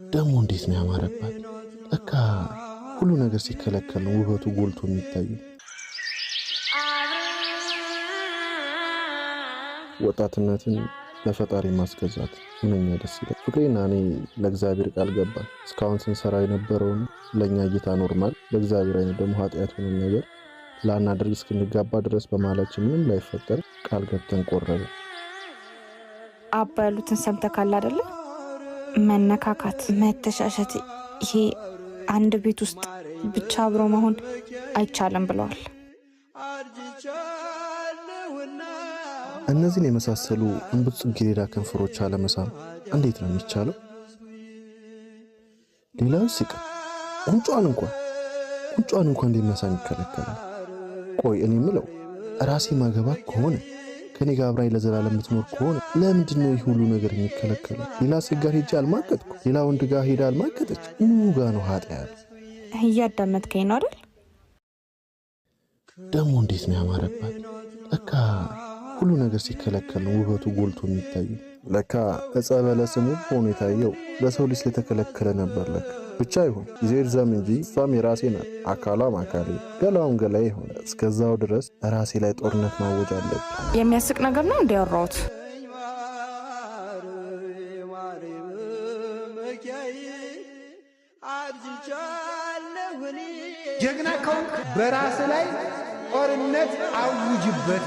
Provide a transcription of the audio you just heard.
ደግሞ እንዴት ነው ያማረባት! ለካ ሁሉ ነገር ሲከለከል ነው ውበቱ ጎልቶ የሚታየው። ወጣትነትን ለፈጣሪ ማስገዛት ምንኛ ደስ ይላል። ፍቅሬና እኔ ለእግዚአብሔር ቃል ገባን። እስካሁን ስንሰራ የነበረውን ለእኛ እይታ ኖርማል፣ በእግዚአብሔር አይነት ደግሞ ኃጢአት ሆነን ነገር ላናደርግ እስክንጋባ ድረስ በመሃላችን ምንም ላይፈጠር ቃል ገብተን ቆረብን። አባ ያሉትን ሰምተካል አይደለ? መነካካት፣ መተሻሸት፣ ይሄ አንድ ቤት ውስጥ ብቻ አብሮ መሆን አይቻልም ብለዋል። እነዚህን የመሳሰሉ እንቡጥ ጽጌረዳ ከንፈሮች አለመሳም እንዴት ነው የሚቻለው? ሌላው ሲቀር ጉንጯን እንኳን ጉንጯን እንኳን እንደሚያሳም ይከለከላል። ቆይ እኔ የምለው ራሴ ማገባ ከሆነ፣ ከኔ ጋር አብራኝ ለዘላለም የምትኖር ከሆነ ለምንድን ነው ይህ ሁሉ ነገር የሚከለከለው? ሌላ ሴት ጋር ሄጄ አልማገጥኩ፣ ሌላ ወንድ ጋር ሄዳ አልማገጠች። ምኑ ጋ ነው ኃጢአት? እያዳመጥከኝ ነው አይደል? ደግሞ እንዴት ነው ያማረባት! ለካ ሁሉ ነገር ሲከለከል ነው ውበቱ ጎልቶ የሚታየው። ለካ ዕፀ በለስም ውብ ሆኖ የታየው ለሰው ልጅ ስለተከለከለ ነበር። ለካ ብቻ ይሁን ጊዜው ይርዘም እንጂ እሷም የራሴ ናት፣ አካሏም አካሌ፣ ገላዋም ገላዬ ሆነ። እስከዛው ድረስ ራሴ ላይ ጦርነት ማወጅ አለብኝ። የሚያስቅ ነገር ነው እንዲያወራሁት። ጀግና ከሆንክ በራስህ ላይ ጦርነት አውጅበት።